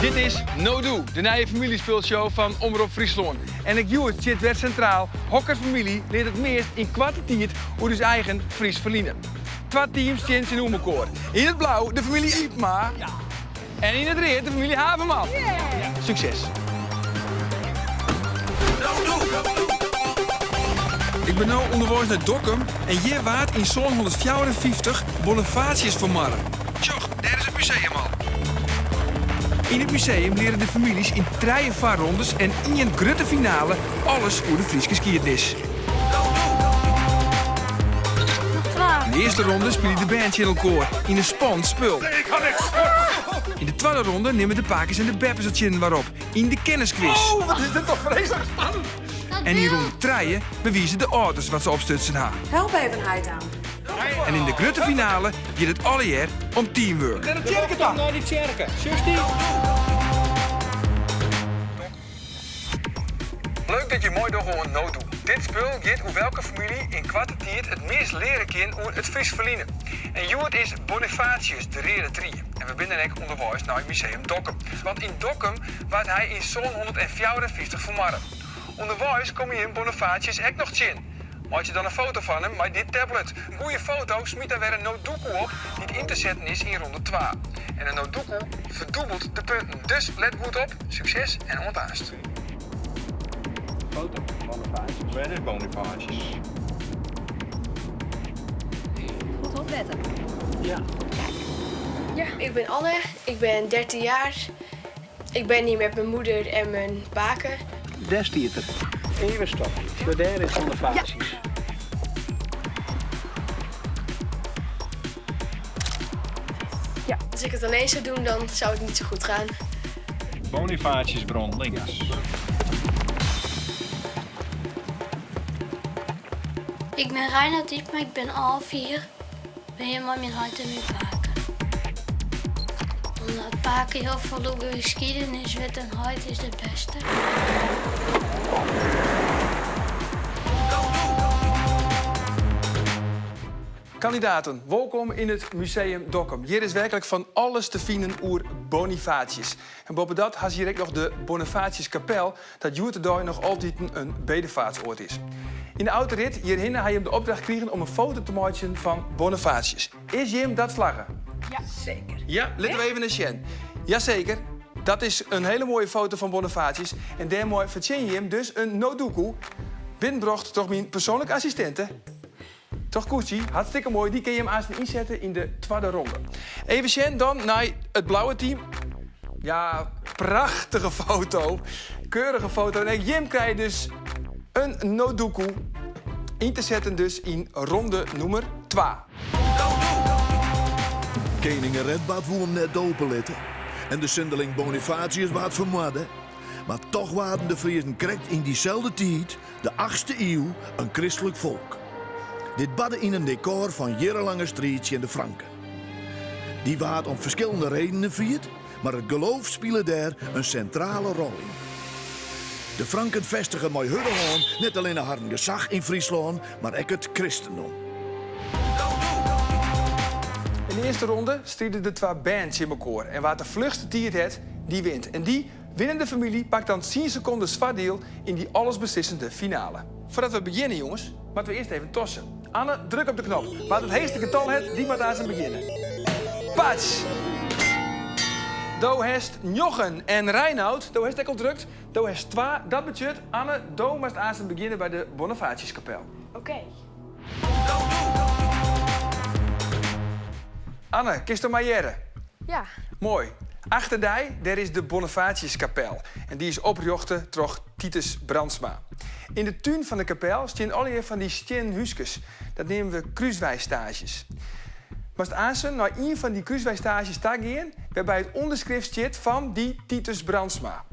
Dit is No Doe, de nije famyljespulshow fan Omrop Fryslân. En ek hjoed stiet wer sintraal hokker famylje leart it meast yn koarte tiid oer ús eigen Frysk ferline. Twa teams stean tsjinoer mekoar. Yn it blau de famylje Ypma en yn it read de famylje Haverman. Sukses! Ik bin no ûnderweis nei Dokkum en hjir waard yn sânhûndertfjouwerenfyftich Bonifatius fermoarde. Sjoch, dêr is it museum al. Yn it museum leare de famyljes yn trije foarrondes en ien grutte finale alles oer de Fryske skiednis. Yn de earste ronde spylje de bern tsjin elkoar yn in spannend spul. Yn de twadde ronde nimme de pakes en de beppes it tsjin inoar op yn de kenniskwis. En yn ronde trije bewize de âlders wat se opstutsen ha. Help even heit aan. En yn de grutte finale giet it allegear om teamwork. Nei de tsjerke ta! Nei de tsjerke. Sjochst dy? Leuk dat je meidogge oan No Doe. Dit spul giet oer welke famylje yn koarte tiid it meast leare kin oer it Frysk ferline. En hjoed is Bonifatius de reade trie. En we binne dan ek ûnderweis nei Museum Dokkum. Want yn Dokkum waard hy yn sânhûndertfjouwerenfyftich fermoarde. Underweis komme jim Bonifatius ek noch tsjin. Meitsje dan in foto fan him mei dit tablet. In goede foto smyt dan wer in Nodoekoe op dy't yn te setten is yn ronde twa. En in Nodoekoe ferdûbelt de punten. Dus let goed op, sukses en oant aanst. Foto fan Bonifatius. Wêr is Bonifatius? Goed opletten. Ja. Ja, ik ben Anne, ik ben 13 jaar. Ik ben hier met mijn moeder en mijn pake. Dêr stiet er. Even stopje. Sjoch, dêr is Bonifatius. Ja. Als ik het alleen zou doen, dan zou het niet zo goed gaan. Bonifatiusbron links. Ik bin Reinhard Ypma, ik bin alve jier. Ben hjir mei myn heit en myn pake. Omdat pake hiel folle oer skiednis wit en heit is de bêste. Kandidaten, wolkom yn it Museum Dokkum. Hjir is werklik fan alles te finen oer Bonifatius. En boppedat ha se hjir ek noch de Bonifatiuskapel, dat hjoed-de-dei noch altiten in bedevaartsoard is. Yn de autorit hjirhinne ha jim de opdracht krigen om in foto te meitsjen fan Bonifatius. Is jim dat slagge? Ja, seker. Ja, litte we even nei sjen. Jaseker, dat is in hiele moaie foto fan Bonifatius. En dêrmei fertsjinje jim dus in Nodoekoe, binnenbrocht troch myn persoanlike assistinte, troch Koetsie. Hartstikke moai, dy kin jim aansten ynsette yn de twadde ronde. Even sjen dan nei it blauwe team. Ja, prachtige foto. Keurige foto. En ek jim krije dus in Nodoekoe yn te setten dus yn ronde nûmer twa. Kening Redbad woe him net dope litte en de sindeling Bonifatius waard fermoarde. Mar toch waarden de Friezen krekt yn dyselde tiid, de achtste iuw, in kristlik folk. Dit barde yn in dekôr fan jierrenlange striid tsjin de Franken. Dy waard om ferskillende redenen fierd, mar it geloof spile dêr in sintrale rol yn. De Franken festigen mei hurde hân net allinne harren gesach yn Fryslân, mar ek it kristendom. Yn de earste ronde stride de twa bern tsjin mekoar en wa't de fluchste tiid hat, dy wint. En dy winnende famylje pakt dan tsien sekondes foardiel yn dy allesbeslissende finale. Foardat we begjinne, jonges, moatte we earst even tosse. Anne, druk op de knop. Wa't it heechste getal hat, dy moat aanst begjinne. Pats! Do hast njoggen en Reinoud, do hast ek al drukt. Do hast twa. Dat betsjut, Anne, do moatst aanst begjinne by de Bonifatiuskapel. Oké. Anne, kinsto my hearre? Ja. Moai. Achter dy, dêr is de Bonifatiuskapel en dy is oprjochte troch Titus Brandsma. Yn de tún fan de kapel stean allegear fan dy stiennen húskes. Dat neame we krúsweistaasjes. Moatst aansen nei ien fan dy krúsweistaasjes ta gean, wêrby it ûnderskrift stiet fan dy Titus Brandsma.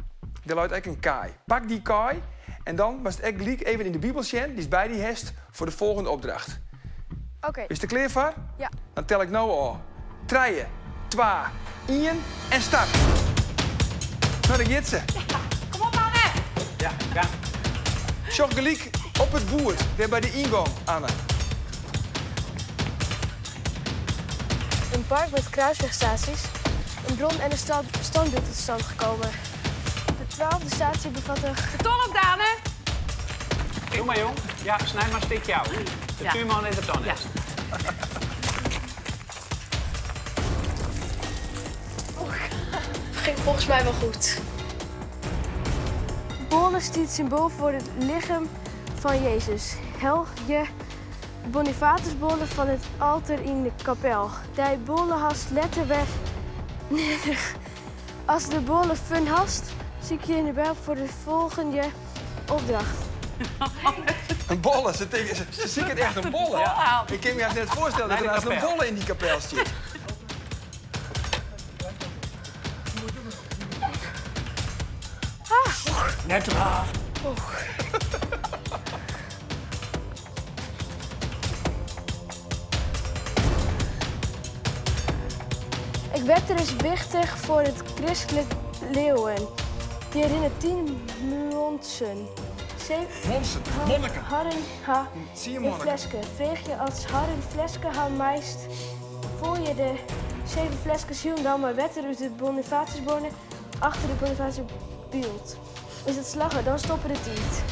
Dêr leit ek in kaai. Pak dy kaai en dan moatst ek gelyk even yn de Bibel sjen dy'tst by dy hast foar de folgjende opdracht. Oké. Bist der klear foar? Ja. Dan tel ik no ôf. Trije, twa, ien en start! No, dêr giet se. Kom op, Anne! Ja, ja. Sjoch gelyk op it boerd, dêr by de yngong, Anne. Een park met kruiswegstaties. Een bron en een standbeeld tot stand gekomen. De twaalfde statie bevatte... De ton op, Dane! Doe maar, jong. Ja, snij maar een stukje af. De Ja. tuurman is er dan Ja. net. Ging volgens mij wel goed. Bolle stiet symbool voor het lichaam van Jezus. Hel je Bonifatiusbolle van het altaar in de kapel. Die bolle hast letterweg nederig. Als de bolle fun hast, zie ik je in de Bijbel voor de volgende opdracht. Een bolle, ze, tegen- ze, ze ziet het echt een bolle. Ja. Ik kan me juist net voorstellen dat er Naar de naast een kapel. bolle in die kapel zit. Net raar. Ik wetter is wichtig voor het christelijk leeuwen. Die herinnert 10 muonsen. Zeven Monsen, monniken. harren ha Zie je in monniken? fleske. Veeg je als harren fleske ha meist. Vol je de zeven fleskes hielendal maar wetter uit de Bonifatiusborne achter de Bonifatiusbeeld. Is het slaggen, dan stoppen de tiet.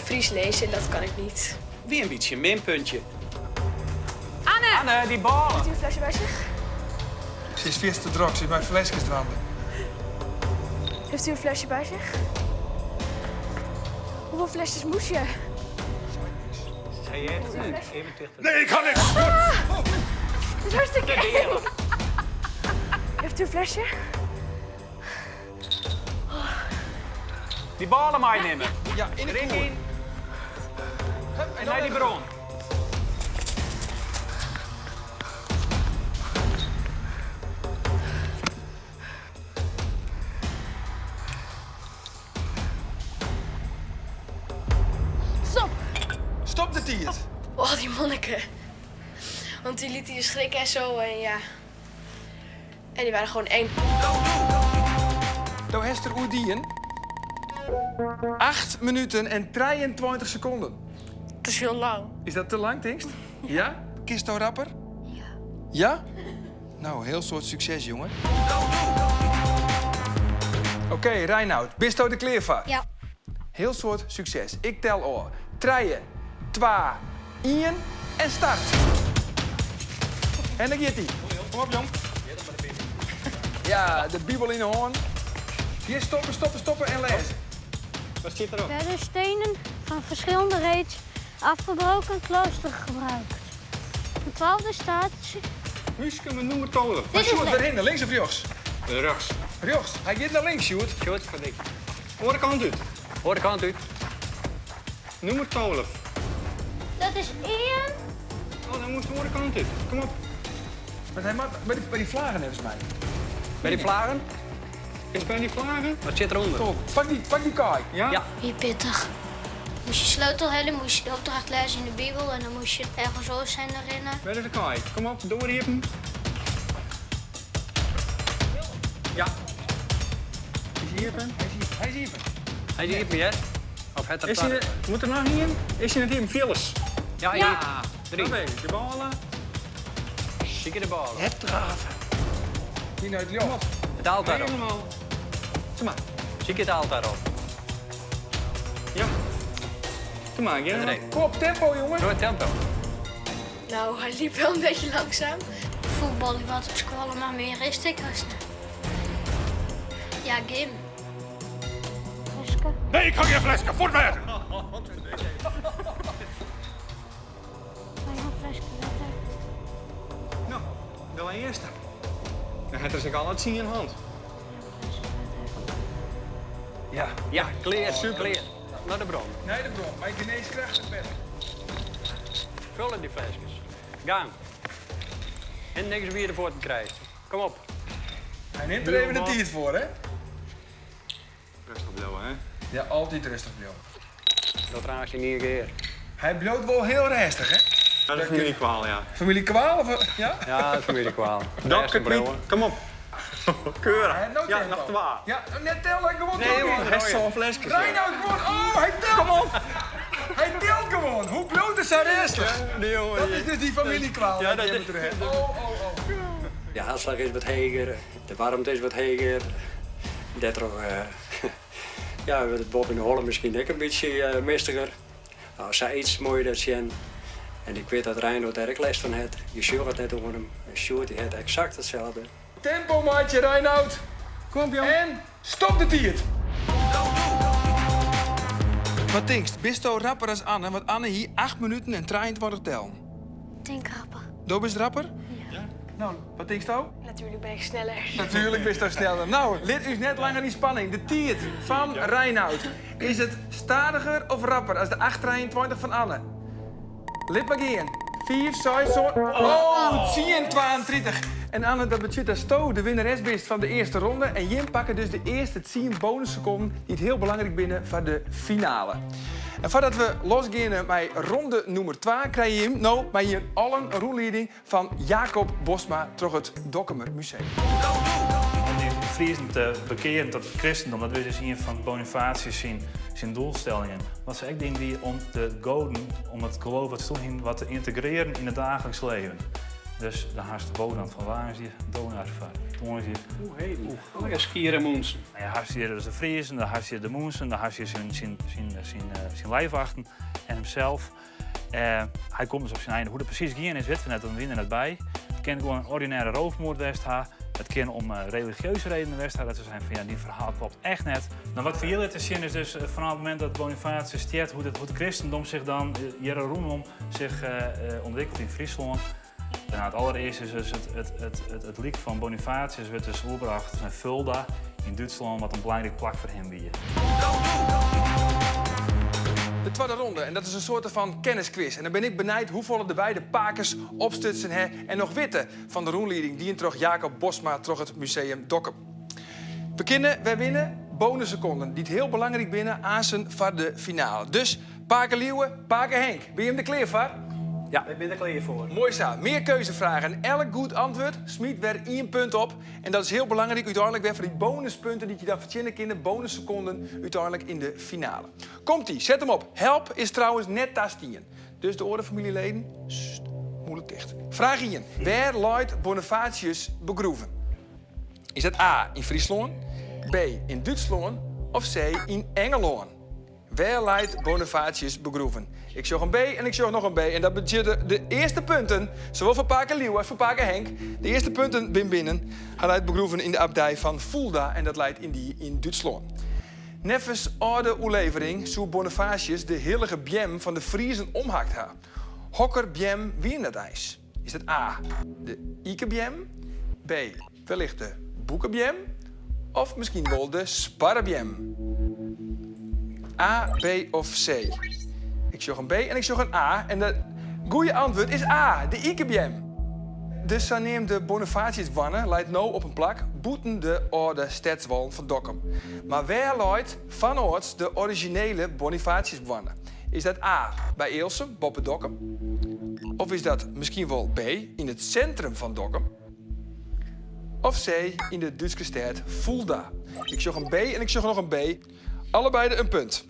Fries lezen, dat kan ik niet. Wie een beetje een minpuntje. Anne! Anne, die ballen. Heeft u een flesje bij zich? Ze is vies te druk, ze is bij flesjes dwanden. Heeft u een flesje bij zich? Hoeveel flesjes moest je? Zei jij het? Even dichter. Nee, ik kan niks! Het is hartstikke eng. Heeft u een flesje? Die ballen maar nemen. Ja, in de Erin koer. in Hup, en naar die bron. Stop! Stop de tiert. Oh, die monniken. Want die lieten je schrikken en zo en ja. En die waren gewoon eng. Nou, Hester Oerdien. 8 minuten en 23 seconden. Het is heel lang. Is dat te lang, Tingst? Ja? Kisto rapper? Ja. Ja? Nou, heel soort succes, jongen. Oké, Reinoud, bisto de kleervaar? Ja. Heel soort succes. Ik tel al. 3, 2, 1 en start. En dan gaat ie. Kom op, jong. Ja, de Bijbel in de hoorn. Hier stoppen, stoppen, stoppen en lezen. Wat zit erop? Werden stenen van verschillende reeds afgebroken klooster gebruikt. De twaalfde statie. Huuske, mijn noemer 12. Dit is Sjoerd, leuk. waarin? Links of rechts? Rechts. Rechts. Hij gaat naar links, Sjoerd. Sjoerd, van dik. Oren kant uit. Hoor de kant uit. Nummer 12. Dat is één. Oh, dan moest de oren kant uit. Kom op. Maar hij moet bij die vlagen hebben ze mij. Bij die vlagen? Is bij die vlagen? Wat zit eronder? Kom, pak die kaai. Ja? Ja. Wie pittig. Moest je sleutel hebben, moest je de opdracht lezen in de Bijbel en dan moest je ergens zo zijn erin. Bij de kaai. Kom op, doorhiepen. Ja. Is hij hierpen? Hij is hier. Hij is hier, hè? Of het er Is hij, moet er nog in? Is hij het hier? Phyllis. Ja, ja. Drie. Dat weet ik. De ballen. Zie je de ballen. Het draven. Hier naar het joch. Het altaar op. Helemaal. Kom maar. Zie je het altaar op. Ja. Kom maar, ja. Drie. Kom op, tempo, jongen. Door het tempo. Nou, hij liep wel een beetje langzaam. Voetbal, ik wat op school, maar meer is ik haast niet. Ja, gym. Fleske. Nee, ik ga geen flesje, voortwerken! Wij gaan flesje water. Nou, de eerste. Dan heeft er zich al het zien in hand. Ja. Ja, kleer, super. Kleer. Naar de bron. Nee, de bron. Maar ik geneeskrachtig ben. Vullen die flesjes. Gang. En niks weer ervoor te krijgen. Kom op. Hij neemt er even de tijd voor, hè? Rustig blijven, hè? Ja, altijd rustig blijven. Dat raast je niet een keer. Hij bloot wel heel rustig, hè? Ja, de familie kwaal, ja. Familie Kwaal of... Ja? Ja, dat is familiekwaal. Dapke kwiet, kom op. Keurig. Hij heeft no Ja, tempo. nog twee. Ja, net tellen, gewoon Nee, door. jongen, hij is zo'n flesje. Reinoud, gewoon. Oh, hij telt. Kom op. Hij telt gewoon. Hoe bloot is hij rustig? Nee, jongen. Dat is dus die familiekwaal. Ja, die dat je is- moet er hebben. Oh, oh, oh. De hartslach is wat heger, de waarmte is wat heger. Dêrtroch ja, wurdt it boppe yn de holle miskien ek in bytsje mistiger. No, sayts moatte je dat sjen. En ik wit dat Reinout dêr ek lêst fan hat. Je sjogge it net oan him. En Sjoerd dy hat eksakt itselde. Tempo meitsje Reinout! Kom jong. En stop de tiid! Wat tinkst, bisto rapper as Anne? Want Anne hie 8 minuten en 23 tellen. Tink rapper. Do bist rapper? Ja. No, wat tinksto? Natuurlijk ben ik sneller. Natuurlijk bisto sneller. No, lit ús net langer yn spanning. De tiid fan Reinout. Is it stadiger of rapper as de 8:23 fan Anne? Lit mar gean. 5, 6, 7, oh, 10, 32. En Anne, dat betsjut datsto de winneres bist fan de earste ronde. En jim pakke dus de earste 10 bonussekonden dy't hiel belangryk binne foar de finale. En foardat we losgeane mei ronde nûmer 2, krije jim no mei jim allen in rûnlieding fan Jacob Bosma troch it Dokkumer Museum. Om dy Friezen te bekearen tot it kristendom, dat wie dus ien fan Bonifatius syn, syn doelstellingen. Wat se ek dien wie om de goden, om it geloof wat se toen hienen, wat te yntegrearen yn it daagliks leven. Dus dan hast Wodan foar woansdei, Donar foar tongersdei. Oeh, heden. Oh ja, skiere mûntsen. Ja, hast hjir dus de Friezen, dan hast hjir de mûntsen, dan hast hjir syn, syn, syn, syn, syn lijfwachten en himself. Hy komt dus op syn ein. Hoe't it presys gien is, witte we net, want we wiene der net by. It kin gewoan in ordinêre roofmoard west ha. It kin om religieuze redenen west ha, dat se seinen fan ja, dyn ferhaal klopt echt net. No, wat we hjir litte sjen is dus fanôf it momint dat Bonifatius stjert, hoe't it kristendom sich dan hjir rûnom sich ûntwikkelt yn Fryslân. No, it allerearste is dus it lyk fan Bonifatius wurdt dus oerbrocht nei Fulda yn Dútslân, wat in belangryk plak foar him wie. De twadde ronde en dat is in soarte fan kenniskwis. En dan bin ik benijd hoefolle de beide pakes opstutsen ha en noch witte fan de rûnlieding dien troch Jacob Bosma troch it Museum Dokkum. We kinne wer winne bonussekonden dy't hiel belangryk binne aansen foar de finale. Dus Pake Liuwe, pake Henk, binne jim der klear foar? Ja, ik bin der klear foar. Moai sa. Mearkeuzefragen. Elk goed antwurd smyt wer ien punt op. En dat is hiel belangryk úteinlik wer foar dy bonuspunten dy't je dan fertsjinne kinne, bonussekonden úteinlik yn de finale. Komt-ie, set him op. Help is trouwens net tastien. Dus de oare famyljeleden, sst, mûle ticht. Fraach ien. Wêr leit Bonifatius begroeven? Is dat A yn Fryslân, B yn Dútslân of C yn Engelân? Wêr leit Bonifatius begroeven? Ik sjoch in B en ik sjoch noch in B en dat betsjutte de earste punten, sawol foar pake Liuw as foar pake Henk. De earste punten bin binnen. Hy leit begroeven yn de abdij fan Fulda en dat leit yndie yn Dútslân. Neffens âlde oerlevering soe Bonifatius de hillige beam fan de Friezen omhakt ha. Hokker beam wie dat eins? Is dat A, de ikebeam, B, wellicht de boekebeam of miskien wol de sparrebeam? A, B of C? Ik sjoch in B en ik sjoch in A en de goede antwurd is A, de ikebeam. De saneamde Bonifatiusboarne leit no op in plak bûten de âlde stedswallen fan Dokkum. Mar wêr leit fanâlds de orizjinele Bonifatiusboarne? Is dat A, by Ealsum, boppe Dokkum? Of is dat miskien wol B, yn it sintrum fan Dokkum? Of C, yn de Dútske stêd Fulda? Ik sjoch in B en ik sjoch noch in B. Allebeide in punt.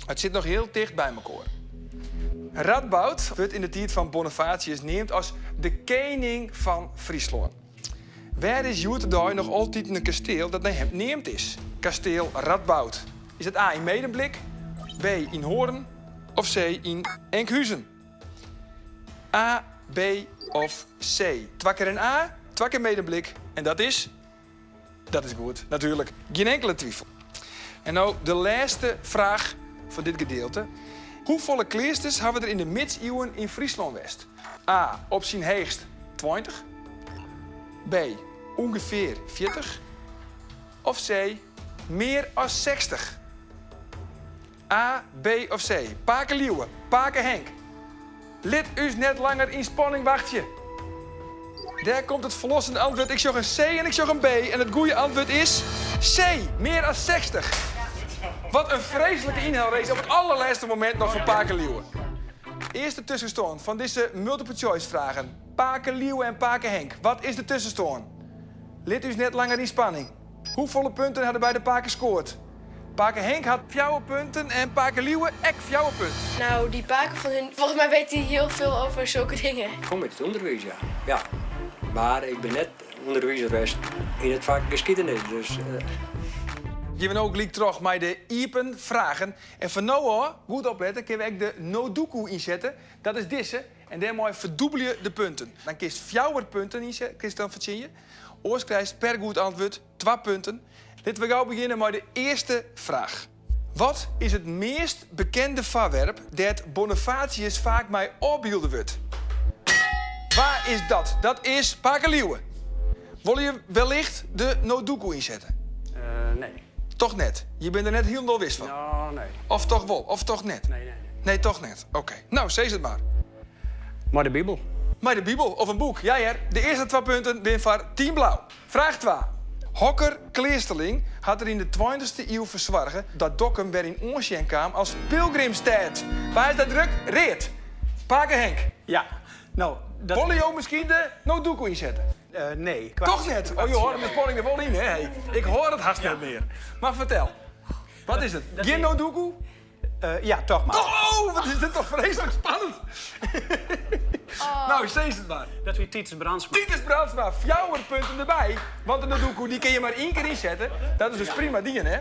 It sit noch hiel ticht by mekoar. Radboud wurdt yn de tiid fan Bonifatius neamd as de kening fan Fryslân. Wêr is hjoed-de-dei noch altiten in kasteel dat nei him neamd is? Kasteel Radboud. Is dat A yn Medemblik, B yn Hoorn of C yn Enkhuzen? A, B of C? Twa kear in A, twa kear Medemblik en dat is? Dat is goed, natuerlik. Gjin inkele twifel. En no de lêste fraach fan dit gedielte. Hoefolle kleasters hawwe der yn de midsiuwen yn Fryslân west? A. Op syn heechst 20. B. Ûngefear 40. Of C. Mear as 60. A, B of C? Pake Liuwe, pake Henk. Lit ús net langer yn spanning wachtsje. Dêr komt it ferlossende antwurd. Ik sjoch in C en ik sjoch in B. En it goede antwurd is C, mear as 60. Wat in freeslike ynhelrace op it allerlêste momint noch fan pake Liuwe. Earste tuskenstân fan dizze multiple choice fragen. Pake Liuwe en pake Henk, wat is de tuskenstân? Lit ús net langer yn spanning. Hoefolle punten ha de beide pakes skoard? Pake Henk hat fjouwer punten en pake Liuwe ek fjouwer punten. Nou, die pake van hun, volgens mij weet hij heel veel over zulke dingen. Kom út it ûnderwiis, ja. Ja. Mar ik bin net ûnderwizer west yn it fak geskiedenis, dus. Gean we no gelyk troch mei de iepen fragen. En fan no ôf, goed oplette, kinne we ek de Nodoekoe ynsette. Dat is dizze en dêrmei ferdûbelje de punten. Dan kinst fjouwer punten kinst dan fertsjinje. Oars krijst per goed antwurd twa punten. Litte we gau begjinne mei de earste fraach. Wat is it meast bekende foarwerp dêr't Bonifatius faak mei ôfbylde wurdt? Wa is dat? Dat is Pake Liuwe. Wolle je wellicht de Nodoekoe ynsette? Nee. Toch net? Je binne der net hielendal wis fan? No, nee. Of toch wol, of toch net? Nee, nee, nee. Nee, toch net. Oké. No, sis it mar. Mei de Bibel. Mei de Bibel of in boek. Ja hear, de earste twa punten binne foar Team Blau. Fraach twa. Hokker kleasterling hat der yn de tweintichste iuw foar soarge dat Dokkum wer yn oansjen kaam as pilgrimstêd? Wa is dat druk? Read. Pake Henk. Ja, no, dat. Wolle jo miskien de Nodoekoe ynsette? Nee. Toch net? Oh, jo hâlde de spanning der wol yn, hè? Ik hâld it hast net mear. Mar fertel, wat is it? Gjin Nodoekoe? Ja, toch mar. Oh, wat is dit toch freeslik spannend. No, sis it mar. Dat wie Titus Brandsma. Titus Brandsma, fjouwer punten derby. Want de Nodoekoe dy kin je mar ien kear ynsette. Dat is dus prima dien, hè?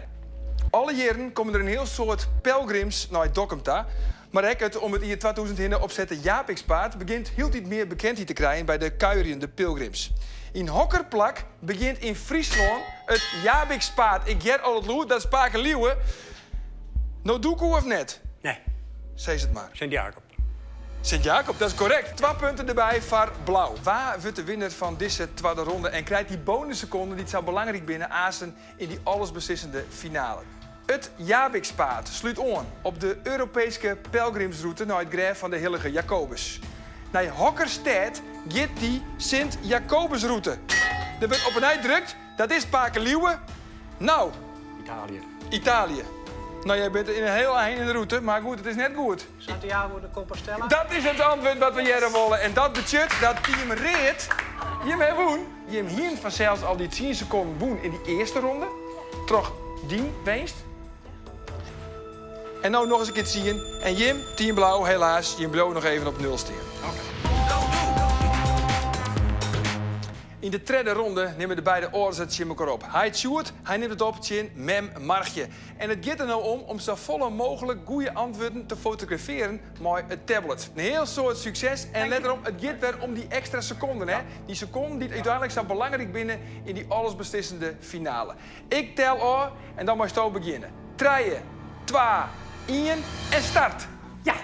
Alle jierren komme der in hiel soad pelgrims nei Dokkum ta. Mar ek it om it jier 2000 hinne opsette Jabikspaad begjint hieltyd mear bekendheid te krijen by de kuierjende pilgrims. Yn hokker plak begjint yn Fryslân it Jabikspaad? Ik hear al it lûd, dat is Pake Liuwe. Nodoekoe of net? Nee. Sis it mar. Sint Jacob. Sint Jacob, dat is korrekt. Twa punten derby foar Blau. Wa wurdt de winner fan dizze twadde ronde en krijt dy bonussekonden dy't sa belangryk binne aansen yn dy allesbeslissende finale? It Jabikspaad slút oan op de Europeeske pelgrimsrûte nei it grêf fan de hillige Jakobus. Nei hokker stêd giet dy Sint Jakobusrûte? Der wurdt op 'e nij drukt. Dat is Pake Liuwe. No. Italië. Italië. No, jij bent in een heel ein in de rûte, mar goed, it is net goed. Santiago de Compostela. Dat is it antwurd wat we hearre wolle. En dat betsjut dat team Read jim ha wûn. Jim hienen fansels al dy tsien sekonden wûn yn dy earste ronde. Troch dyn winst. En no noch ris in kear tsien. En jim, team Blau, helaas, jim bliuwe noch even op nul stean. Yn de tredde ronde nimme de beide âlders it tsjin mekoar op. Heit Sjoerd, hy nimt it op tsjin mem Margje. En it giet der no om om safolle mooglik goede antwurden te fotografearjen mei it tablet. In hiel soad sukses en let derom, it giet wer om dy ekstra sekonden, hè? Dy sekonden dy't úteinlik sa belangryk binne yn dy allesbeslissende finale. Ik tel ôf en dan meisto begjinne. Trije, twa, ien en start! Ja!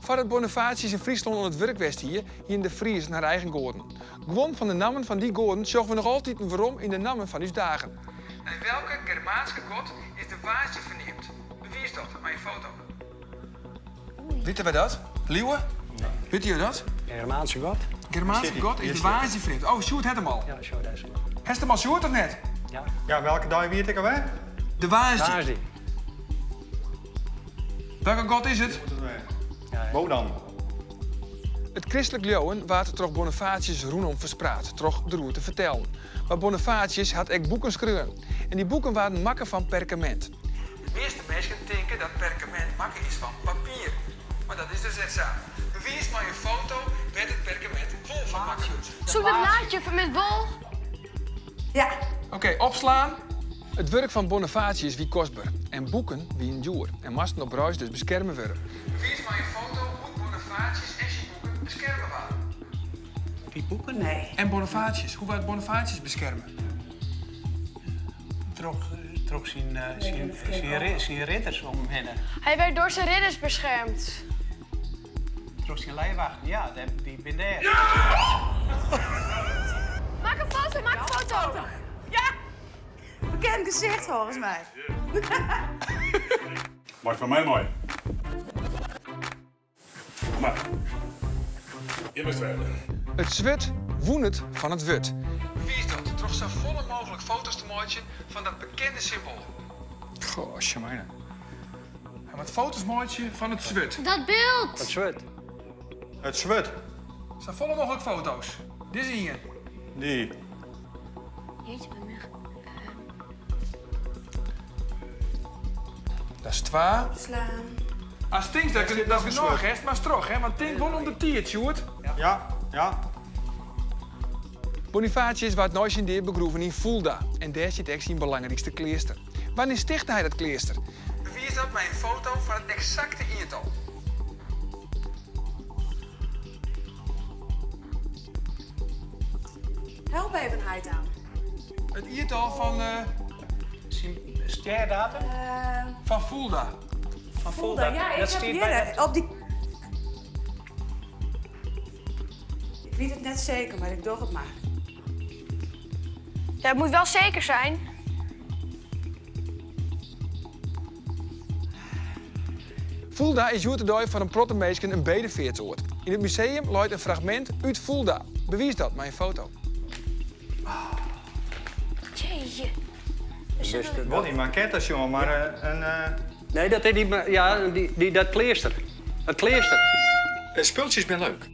Foardat Bonifatius yn Fryslân oan it wurk west hie, hienen de Friezen har eigen goaden. Guon fan de nammen fan dy goaden sjogge we noch altiten werom yn de nammen fan ús dagen. Nei welke Germaanske god is de woansdei ferneamd? Bewiis dat mei in foto. Witte wy dat? Liuwe? Witte jo dat? Germaanske god? Germaanske god is de woansdei ferneamd. Oh, Sjoerd hat him al. Ja, Sjoerd hat him al. Hast him al, Sjoerd, of net? Ja. Ja, welke dei wie it ek alwer? De woansdei. Woansdei. Welke god is it? Wodan. It kristlik leauwen waard troch Bonifatius rûnom ferspraat troch deroer te fertellen. Mar Bonifatius hat ek boeken skreaun. En dy boeken waarden makke fan perkamint. De measte minsken tinke dat perkamint makke is fan papier. Mar dat is dus net sa. Bewiis mei in foto wêr't it perkamint wol fan makke wurdt. Zoek dat laadje met wol. Ja. Oké, opslaan. It wurk fan Bonifatius wie kostber en boeken wienen djoer en moasten op reis dus beskerme wurde. Bewiis mei in foto hoe't Bonifatius en syn boeken beskerme waarden. Dy boeken? Nee. En Bonifatius, hoe waard Bonifatius beskerme? Troch, troch syn, syn, syn, syn ridders om him hinne. Hij werd door zijn ridders beschermd. Troch syn lijfwachten, ja, dy binne dêr. Maak een foto, maak een foto. Ja! Bekend gezicht volgens mij. Moai foar my mei. Kom mar. Hjir moatst wêze. It swurd wûn it fan it wurd. Bewiis dat troch safolle mooglik foto's te meitsjen fan dat bekende symboal. Goh, sjemijne. Hy moat foto's meitsje fan it swurd. Dat byld! It swurd. It swurd. Safolle mooglik foto's. Dizze ien. Dy. Jeetje, wat mug. Dat is twa. Opslaan. Ast tinkst dat dat genôch hast, moatst troch, hè? Want tink wol om de tiid, Sjoerd. Ja. ja, ja. Bonifatius waard nei syn dea begroeven yn Fulda en dêr stiet ek syn belangrykste kleaster. Wannear stichte hy dat kleaster? Bewiis dat mei in foto fan it eksakte jiertal. Help even heit aan. It jiertal fan. Syn stjerdatum? Fan Fulda. Fan Fulda, Ja, ik dat heb stiet hjir by op dy. Ik wit it net seker, mar ik doch it mar. Ja, het moet wel zeker zijn. Fulda is hjoed-de-dei foar in protte minsken in bedefeartsoard. Yn it museum leit in fragmint út Fulda. Bewiis dat mei in foto. Jeetje. Wol dy makette sjoen, mar in. Nee, dat is dy, ja, dy, dat kleaster. It kleaster. Spultsjes binne leuk.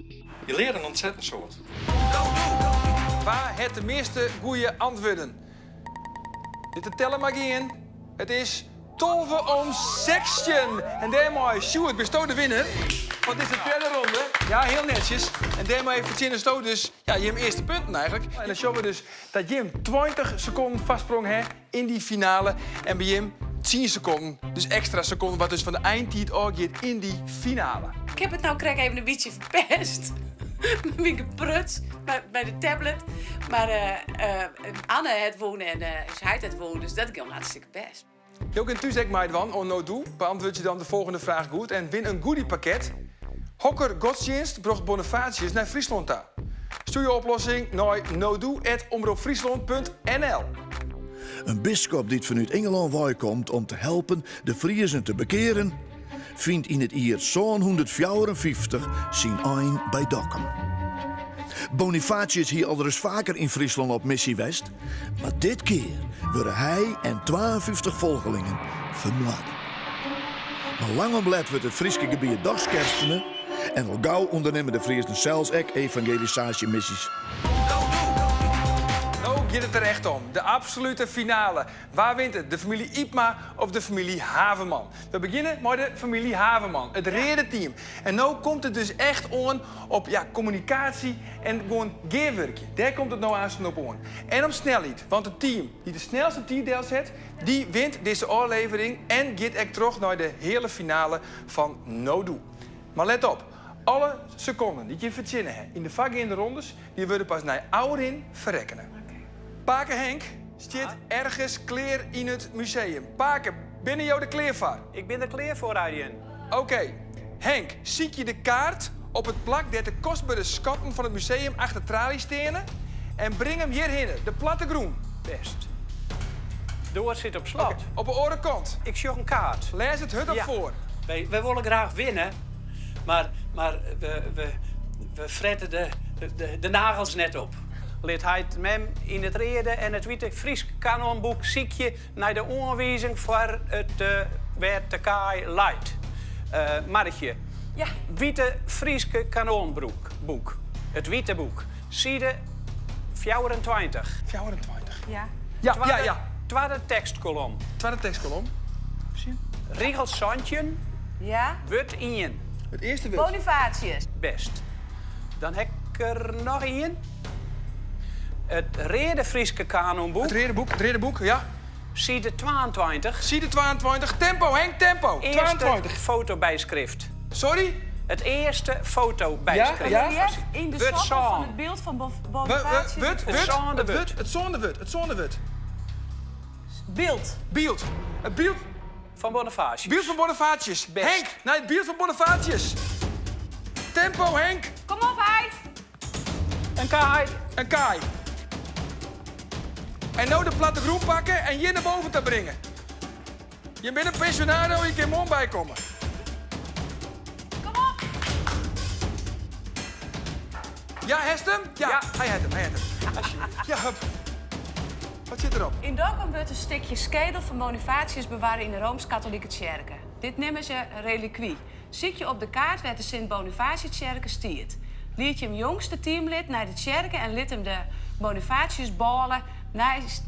Je leare in ontzettend soad. Wa hat de measte goede antwurden? Lit de teller mar gean. It is 12 om 16. En dêrmei, Sjoerd, bisto de winner fan dizze tredde ronde. Ja, hiel netsjes. En dêrmei fertsjinnesto dus ja, jim earste punten eigentlik. En dan sjogge we dus dat jim 20 sekonden foarsprong ha yn dy finale. En by jim 10 sekonden, dus ekstra sekonden, wat dus fan de eintiid ôfgiet yn dy finale. Ik heb it no krekt even in bytsje ferpest. Myn gepruts by de tablet. Mar Anne hat wûn en ús heit hat wûn, dus dat gie hartstikke bêst. Jo kinne thús ek meidwaan oan No Doe. Beantwurdzje dan de folgjende fraach goed en win in goodiepakket. Hokker godstsjinst brocht Bonifatius nei Fryslân ta? Stjoer jo oplossing nei nodoe@omropfryslân.nl. In biskop dy't fanút Ingelân wei komt om te helpen de Friezen te bekearen, fynt yn it jier 754 syn ein by Dokkum. Bonifatius hie alris faker yn Fryslân op missy west, mar dit kear wurde hy en 52 folgelingen fermoarde. Mar lang om let wurdt it Fryske gebiet dochs kerstene en al gau ûndernimme de Friezen sels ek evangelisaasjemissys. No giet it der echt om, de absolute finale. Wa wint it, de famylje Ypma of de famylje Haverman? We begjinne mei de famylje Haverman, it reade team. En no komt it dus echt oan op ja, kommunikaasje en gewoan gearwurkje. Dêr komt it no aansten op oan. En om snelheid, want it team dy't de snelste tiid delset, dy wint dizze ôflevering en giet ek troch nei de heale finale fan No Doe. Mar let op, alle sekonden dy't jim fertsjinne ha yn de foargeande rondes, dy wurde pas nei ôfrin ferrekkene. Pake Henk stiet ergens klear yn it museum. Pake, binne jo der klear foar? Ik bin der klear foar, Arjen. Oké. Henk, sykje de kaart op it plak dêr't de kostbere skatten fan it museum achter tralies steane en bring him hjirhinne, de plattegrûn. Bêst. Doar sit op slot. Oké, op 'e oare kant. Ik sjoch in kaart. Lês it hurdop Ja. foar. Wy, wy wolle graach winne, mar, mar we, we, we frette de, de, de nagels net op. Lit heit mem yn it reade en it wite Frysk kanonboek sykje nei de oanwizing foar it wêr't de kaai leit. Marretje, Ja. Wite Fryske kanonboek, boek. It wite boek. Side 24. 24. Ja. Ja, ja, ja. Twadde tekstkolom. Twadde tekstkolom. Sjen. Rigel 17. Ja. Wurd ien. It earste wurd. Bonifatius. Bêst. Dan ha ik der noch ien. It reade Fryske kanonboek. It reade boek, it reade boek, ja. Side 22. Side 22. Tempo, Henk, tempo. Earste 22. fotobyskrift. Sorry? It earste fotobyskrift. Ja, ja. Yn de Wurd sokkel fan sân. it byld fan Bonifatius. Wurd, It wurd, sânde it wurd. wurd, it sânde wurd, it sânde wurd. Byld. Byld. It byld. Fan Bonifatius. Byld fan Bonifatius. Bêst. Henk, nei it byld fan Bonifatius. Tempo, Henk. Kom op, heit. In kaai. In kaai. En no de plattegrûn pakke en hjir nei boven ta bringe. Je binne in pensionado, je kin moarn bykomme. Kom op. Ja, hast him? Ja, Ja. hy hat him, hy hat him. Alsjeblieft. Ja, hup. Wat sit derop? Yn Dokkum wurdt in stikje skedel fan Bonifatius bewarre yn de Rooms-Katolike Tsjerke. Dit neame se relikwy. Sykje op de kaart wêr't de Sint-Bonifatiustsjerke stiet. Lied jim jongste teamlid nei de tsjerke en lit him de Bonifatiusbôle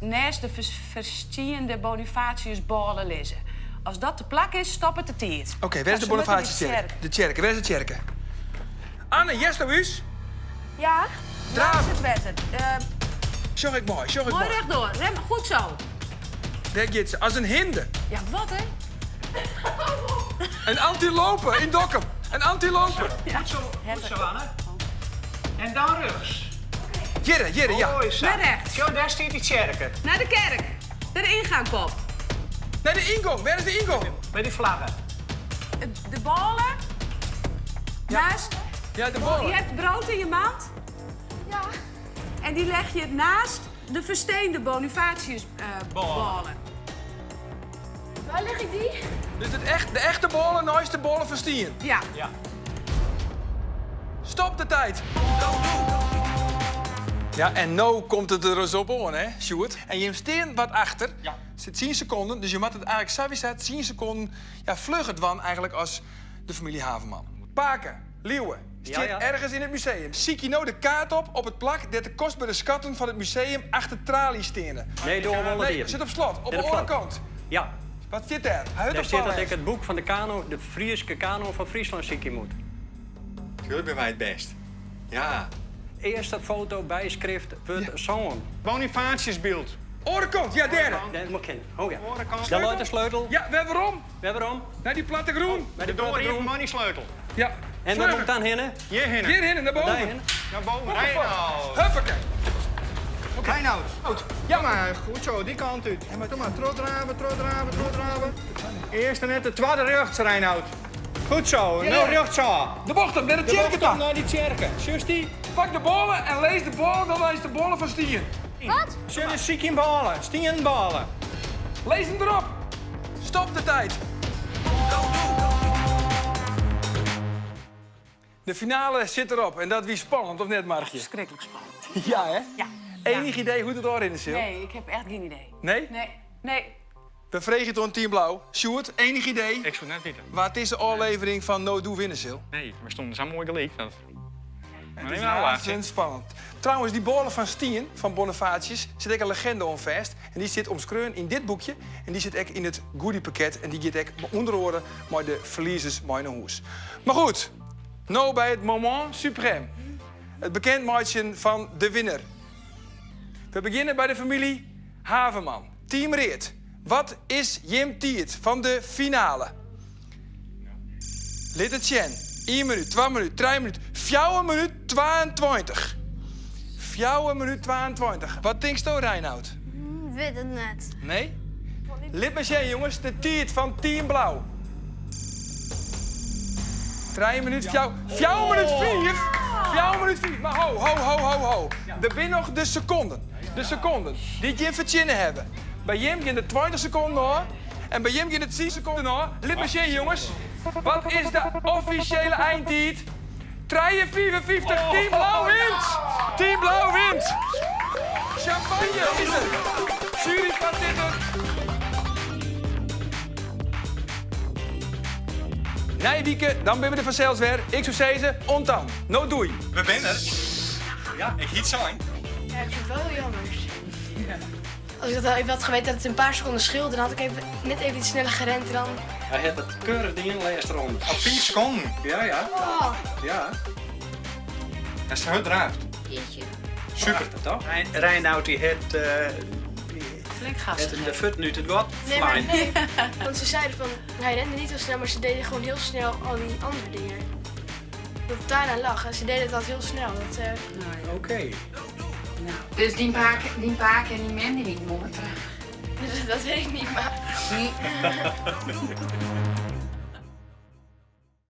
neist de ferstiende Bonifatiusbôle lizze. As dat te plak is, stoppet de tiid. Oké, wêr is de Se moatte by de Bonifatiustsjerke? De tsjerke, wêr is de tsjerke? Anne, hearsto ús? opletten. Sjoch ik mei, sjoch ik Moai mei. rjochtdoor. Rem, goed zo. Dêr giet se, as in hinde. Ja, wat hè? In antilope yn Dokkum. In antilope. Goed zo, goed zo, Anne. En dan rjochts. Hjirre, hjirre, ja. Mooi zo. Nei rechts. Sjoch, dêr stiet dy tsjerke. Nei de kerk. De yngang op. Nei de yngong, wêr is de yngong? By dy flagge. De bôle. Naast. Ja, de bôle. Je hebt brood in je mand. Ja. En die leg je naast de versteende Bonifatius bôle. Waar leg ik die? Dus het echt, de echte bôle neist de bôle fan stien. Ja. Ja. Stop de tijd. Ja, en no komt it der ris op oan, hè, Sjoerd? En jim stean wat achter. Ja. Sit 10 sekonden, dus je moat it eigentlik sawiesa 10 sekonden ja, flugger dwaan eigentlik as de famylje Haverman. Pake, Liuwe, stiet Ja, ja. ergens yn it museum. Sykje no de kaart op op it plak dêr't de kostbere skatten fan it museum achter tralies steane. Nee, doar wol net Nee, iepen. sit op slot, op Sit de op oare slot. kant. Ja. Wat stiet dêr? Hy Dêr stiet dat ik it boek fan de kano, de Fryske kano fan Fryslân sykje moat. Tuurlijk binne wy it bêst. Ja. Earste foto byskrift wurd sân. Bonifatiusbyld. Oare kant, ja dêr. Dêr moat ik hinne. Oh ja. Oare kant. Dêr leit de sleutel. Ja, wer werom. Wer werom. Nei dy plattegrûn. Nei de De doar iepen plattegrûn. mei dy sleutel. Ja. En wêr moat ik dan hinne? Hjir hinne. Hjir hinne, nei boven. Dêr hinne. Nei boven. Reinoud. Huppakee. Reinoud. Ja, maar goed zo, dy kant út. Kom mar, trochdrave, trochdrave, trochdrave. Earst net de twadde rjochts, Reinoud. Goed zo, no rjochts ôf. De bocht om, nei de De tsjerke bocht ta. om nei dy tsjerke. Sjochst dy? Pak de bôle en lês de bôle, dan lês de bôle fan stien. Wat? Sjoch, de sykje in bôle, stiennen bôle. Lês him derop. Stop de tijd. De finale sit derop en dat wie spannend, of net, Margje? Ferskriklik spannend. Ja, hè? Ja. Enig idee hoe't it ôfrinne sil? Nee, ik ha echt gjin idee. Nee? Nee. Nee. We freegje it oan Team Blau. Sjoerd, enig idee? Ik soe it net witte. Wa't dizze ôflevering fan No Doe winne sil? Nee, we stonden sa moai gelyk. Dat... Het is razend spannend. Trouwens, dy bôle fan stien fan Bonifatius sit ek in legende oan fêst. En dy sit omskreaun yn dit boekje. En dy sit ek yn it goodiepakket. En dy giet ek ûnder oare mei de ferliezers mei nei hûs. Mar goed, no by it moment suprême. It bekend meitsjen fan de winner. We begjinne by de famylje Haverman. Team Read, wat is jim tiid fan de finale? Lit it sjen. Ien minút, twa minút, trije minút, fjouwer minút 22. Fjouwer minút 22. Wat tinksto, Reinoud? Wit it net. Nee? Lit mar sjen, jonges, de tiid fan Team Blau. Trije minút, fjouwer, fjouwer minút fiif. Fjouwer minút fiif. Mar ho, ho, ho, ho, ho. Der binne noch de sekonden. De sekonden dy't jim fertsjinne hawwe. By jim gean der 20 sekonden ôf en by jim gean der 10 sekonden ôf. Lit mar sjen, jonges. Wat is de offisjele eintiid? 3,55. Team Blau wint! Team Blau wint! Champagne is der. Juryfoarsitter. Nije wike, dan binne we der fansels wer. Ik soe sizze, oant dan. No doei. We binne der. Ja, ik hie it sein. Ja, ik vind het wel heel jammer. Als ik dat even had geweten dat het een paar seconden scheelde, dan had ik even, net even iets sneller gerend en dan... Hy hat it keurich dien, lêste ronde. Op 5 sekonden. Ja, ja. Oh. Ja. Dat is hurd draaft. Jeetje. Super. Toch? Reinoud die het, Flink gas het hem de futten út it gat Nee, maar flein. nee. Want ze zeiden van, hij rende niet zo snel, maar ze deden gewoon heel snel al die andere dingen. Dat het daaraan lag. En ze deden het altijd heel snel. Dat, Oké. Dus dyn pake, dyn pake en dyn mem dy wienen moai terug. dat weet ik niet, maar...